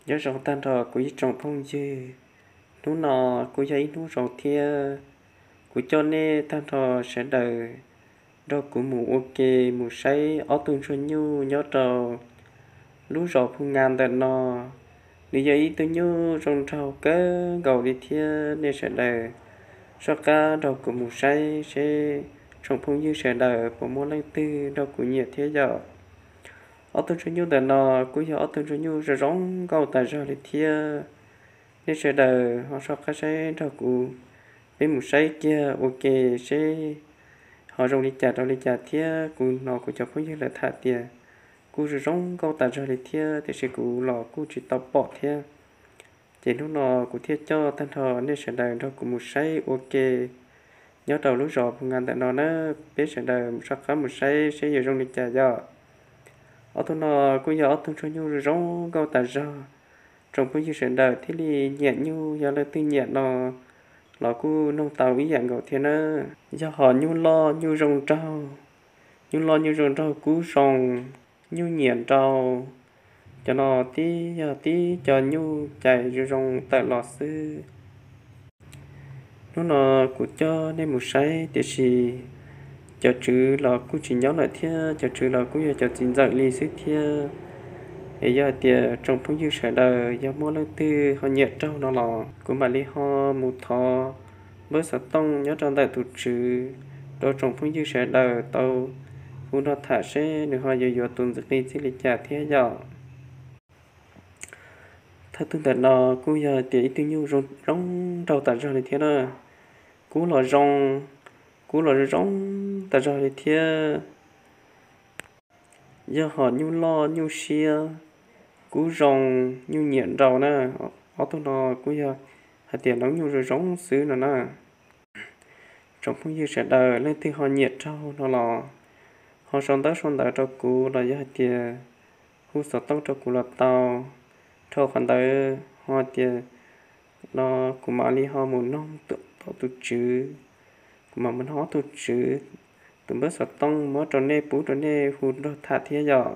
Nyob zoo tag nrho kuv ib tsoom phooj ywg, hnub no kuj yog ib hnub zoo thiab. Kuv coj nej tag nrho sawv daws nrog kuv mus ua ke mus saib ob tug ntsuag nyuj nyob rau lub zos Phu Nga ntawm no. Nws yog ib tug nyuj zoo nraug kawg nkaus li thiab, nej sawv daws soj qab nrog kuv mus saib seb tsoom phooj ywg sawv daws puas muaj leej twg nrog kuv nyiam thiab yom. Ob tug ntsuag nyuj ntawm no kuj yog ob tug ntsuag nyuj zoo zoo nkauj tas zog li thiab. Nej sawv daws ho soj qab saib nrog kuv, peb mus saib kiag ua ke seb ho zoo li cas rau li cas thiab. Kuv hnov kuv cov phooj ywg lawv tham tias kuj zoo zoo nkauj tas zog li thiab, tiam sis kuv los kuj tsis tau pom thiab. Ces hnub no kuv thiaj coj tag nrho nej sawv daws nrog kuv mus saib ua ke nyob rau lub zos Phu Nga ntawm no na. Peb sawv daws soj qab mus saib seb yuav zoo li cas yom. Ob tug no kuj yog ob tug ntsuag nyuj zoo nkauj tas zog. Tsoom phooj ywg sawv daws thiaj li nyiam nyuj, yog leej twg nyiam no los kuj noog tau ib yam nkaus thiab na. Yog hom nyuj loj nyuj zoo nraug, nyuj loj nyuj zoo nraug kub zoo, nyuj nyiam nrau, cov no tib yog tib co nyuj cais zoo zoo tawm los xwb. Hnub no kuv coj nej mus saib, tiam sis cov tswv los kuj tsis nyob lawm thiab, cov tswv los kuj yog cov txiv ntxawm li xwb thiab. Es yog hais tias tsoom phooj ywg sawv daws yog muaj leej twg ho nyiam raug no los kuv mam li ho mus thov npawb xov tooj nyob rau ntawm tus tswv rau tsoom phooj ywg sawv daws tau hu nrog tham seb nws ho yuav yuav tus ntxwg nqi txij li cas thiab yom. Thawj tug ntawm no kuj yog tias ib tug nyuj zoo zoo nraug tas zog li thiab na. Kub los zoo, kub los zoo zoo tas zog li thiab. Yog hom nyuj loj nyuj siab, kub zoo, nyuj nyiam nrau na. Ob tug no kuj yog hais tias noob nyuj zoo zoo xwb no na. Tsoom phooj ywg sawv daws leej twg ho nyiam raug no los ho sau ntaub sau ntawv rau kuv los yog hais tias hu xov tooj rau kuv los tau. Dhau qhov ntawd ho tias no kuv mam li ho mus noog tau tus tswv, kuv mam mus noog ob tug tswv tus npawb xov tooj muab rau nej, pub rau nej hu nrog tham thiab yom.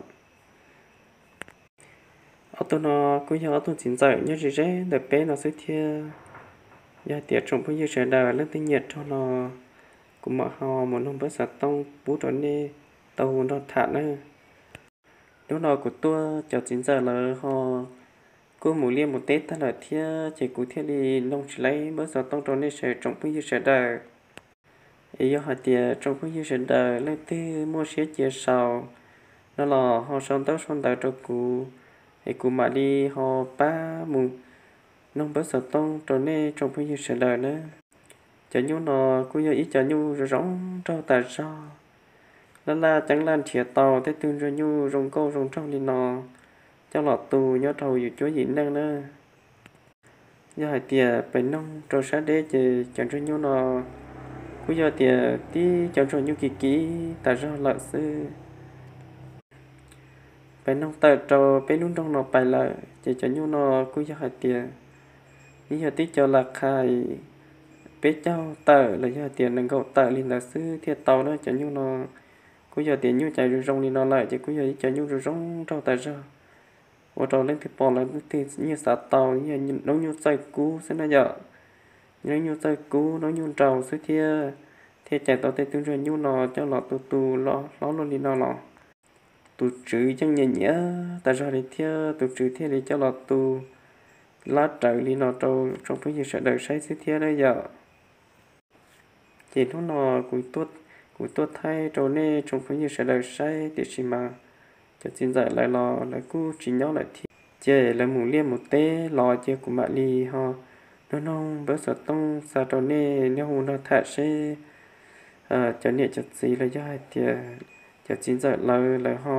Ob tug no kuj yog ob tug txiv ntxawm nyob ze ze ntawm peb no xwb thiab. Yog hais tias tsoom phooj ywg sawv daws leej twg nyiam raug no, kuv mam ho mus noog npawb xov tooj pub rau nej tau hu nrog tham na. Hnub no kuv tuaj cov txiv ntxawm lawv ho kuj mus liaj mus teb tag lawm thiab, ces kuv thiaj li noog tsis laib npawb xov tooj rau nej sawv tsoom phooj ywg sawv daws. Es yog hais tias tsoom phooj ywg sawv daws leej twg muaj siab cia sau no los ho sau ntaub sau ntawv rau kuv, es kuv mam li ho pab mus noog npawb xov tooj rau nej tsoom phooj ywg sawv daws na. Cov nyuj no kuj yog ib co nyuj zoo zoo nraug tas zog, laj laj ceeb laj nrhiav tau tej tug ntsuag nyuj zoo nkauj zoo nraug li no coj los tu nyob rau yus cuab yim neej na. Yog hais tias pem noog rau sab deb ces cov ntsuag nyuj no kuj yog tias tib cov ntsuag nyuj kim kim tas zog lawm xwb. Pem noog tawm rau peb lub nroog no pais lawm ces cov nyuj no kuj yog hais tias yeej yog tib co las qhais peb caug tawm los yog hais tias nees nkaum tawm li ntawd xwb thiaj tau na. Cov nyuj no kuj yog tias nyuj cais zoo zoo li no lawm ces kuj yog ib co nyuj zoo zoo nraug tas zog, ua rau leej twg pom lawm leej twg yeej xav tau, yog noob nyuj txawj kub xwb na yom. Noob nyuj txawj kub, noob nyuj nrau xwb thiab, thiaj cais tau tej tug ntsuag nyuj no coj los tu tu hlob luaj li no los tus tswv yeej nyiam nyiam tas zog li thiab, tus tswv thiaj li coj los tu lab raws li no rau tsoom phooj ywg sawv daws saib xwb thiab na yom. Ces hnub no kuv tuaj thaij rau nej tsoom phooj ywg sawv daws saib, tiam sis mas cov txiv ntxawm lawv los lawv kuj tsis nyob lawm thiab, ces lawv mus liaj mus teb los ces kuv mam li ho noog noog npawb xov tooj xa rau nej, nej hu nrog tham seb cov niam cov txiv los yog hais tias cov txiv ntxawm lawv, lawv ho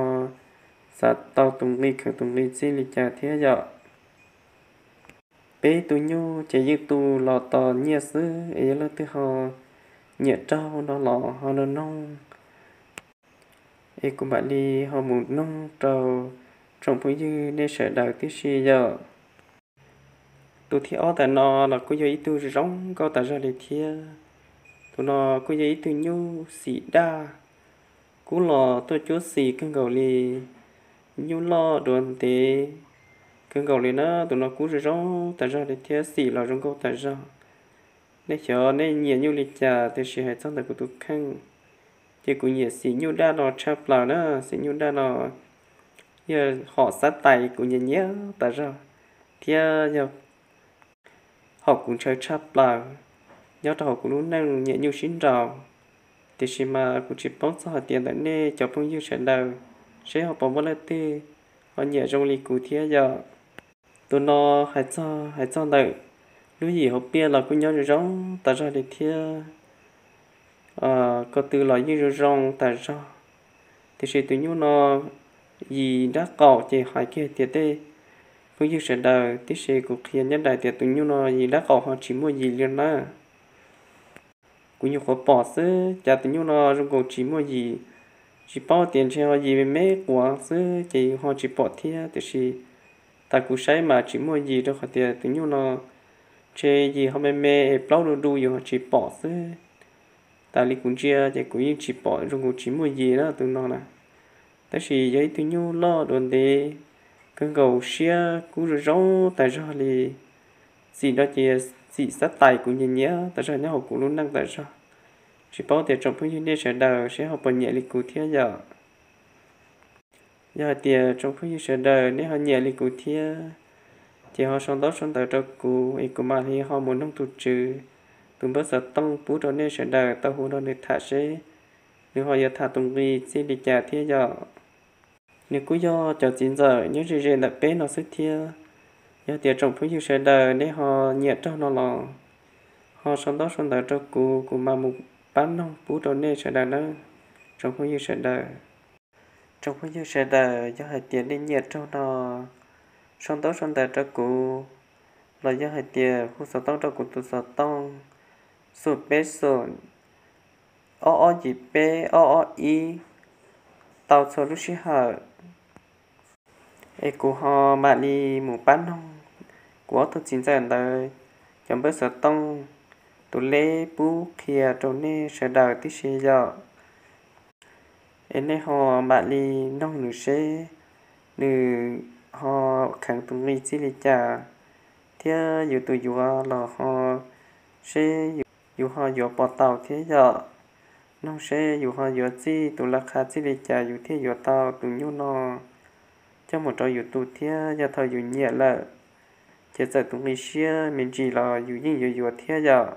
xa tau tus nqi kheev tus nqi txij li cas thiab yom. Peb tus nyuj ces yeej tu los tos nyiaj xwb, es yog leej twg ho nyiam raug no los ho noog noog, es kuv mam li ho mus noog rau tsoom phooj ywg nej sawv daws tib si yom. Tus thib ob ntawm no los kuj yog ib tug zoo nkauj tas zog li thiab. Tus no kuj yog ib tug nyuj xim daj, kub los tuaj cuab xim kawg nkaus li, nyuj loj duav ntev, kawg nkaus li na. Tus no kub zoo zoo tas zog li thiab xim los zoo nkauj tas zog. Nej xyov nej nyiam nyuj li cas, tiam sis hais txog ntawm kuv tus kheej ces kuv nyiam xim nyuj daj no tshaj plaws na. Xim nyuj daj no yog hom xab tais kuv nyiam nyiam tas zog, thiab yog hom kuv ntshaw tshaj plaws nyob rau hauv kuv lub neej nyiam nyuj sib nraus. Tiam sis mas kuv tsis paub txog hais tias ntawm nej cov phooj ywg sawv daws seb ho puas muaj leej twg ho nyiam zoo li kuv thiab yom. Tus no hais txog, hais txog ntawm lub yim hauv pliaj los kuj nyob zoo zoo tas zog li thiab, ko tw los yeej zoo zoo tas zog. Tiam sis tus nyuj no yim nrab qaum ces hais kiag tias tej phooj ywg sawv daws, tiam sis kuv qhia nyob daim tias tus nyuj no yim nrab qaum ho tsis muaj yim li na. Kuv nyuam qhuav pom xwb, cas tus nyuj no zoo nkaus tsis muaj yim. Tsis paub tias ntshe ho yim me me quav xwb ces ho tsis pom thiab, tiam sis tas kuv saib mas tsis muaj yim rau qhov tias tus nyuj no ntshe yim ho me me es plaub du du yus ho tsis pom xwb. Tas li kuv ntsia ces kuv yeej tsis pom, zoo nkaus tsis muaj yim na tus no na. Tab sis yog ib tug nyuj loj dua ntev, kawg nkaus siab kub zoo zoo tas zog li. Xim no ces xim xab tais kuv nyiam nyiam tas zog nyob hauv kuv lub neej tas zog. Tsis paub tias tsoom phooj ywg nej sawv daws seb ho puas nyiam li kuv thiab yom. Yog hais tias tsoom phooj ywg sawv daws nej ho nyiam li kuv thiab, ces ho sau ntaub sau ntawv rau kuv es kuv mam li ho mus noog tus tswv tus npawb xov tooj pub rau nej sawv daws tau hu rau nws tham seb nws ho yuav tham tus nqi txij li cas thiab yom. Nws kuj yog cov txiv ntxawm nyob ze ze ntawm peb no xwb thiab. Yog tias tsoom phooj ywg sawv daws nej ho nyiam raug no los ho sau ntaub sau ntawv rau kuv, kuv mam mus pab noog pub rau nej sawv daws nawb tsoom phooj ywg sawv daws. Tsoom phooj ywg sawv daws, yog hais tias nej nyiam raug no, sau ntaub sau ntawv rau kuv, los yog hais tias hu xov tooj rau kuv tus xov tooj xoom peb xoom ob ob yim peb ob ob ib tau txhua lub sij hawm, es kuv ho mam li mus pab noog kuv ob tug txiv ntxawm ntawd cov npawb xov tooj tus leb pub qhia rau nej sawv daws tib si yom. Es nej ho mam li noog nws seb nws ho kheev tus nqi txij li cas, thiab yus tus yuav los ho seb yus ho yuav puas tau thiab yom. Noog seb yus ho yuav txij tus laj qha txij li cas yus thiaj yuav tau tus nyuj no coj mus rau yus tu thiab. Yog thaum yus nyiam lawm, ces txawm tus nqi siab me ntsis los yus yeej yuav yuav thiab yom.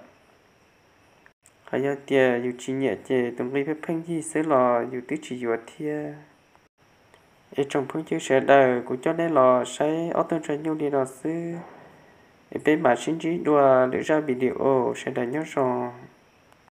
Ho yog tias yus tsis nyiam ces tus nqi pheej pheej yig xwb los yus twb tsis yuav thiab. Es tsoom phooj ywg sawv daws, kuv coj nej los saib ob tug ntsuag nyuj li no xwb, es peb mam sib ntsib dua lwm zaj video, sawv daws nyob zoo.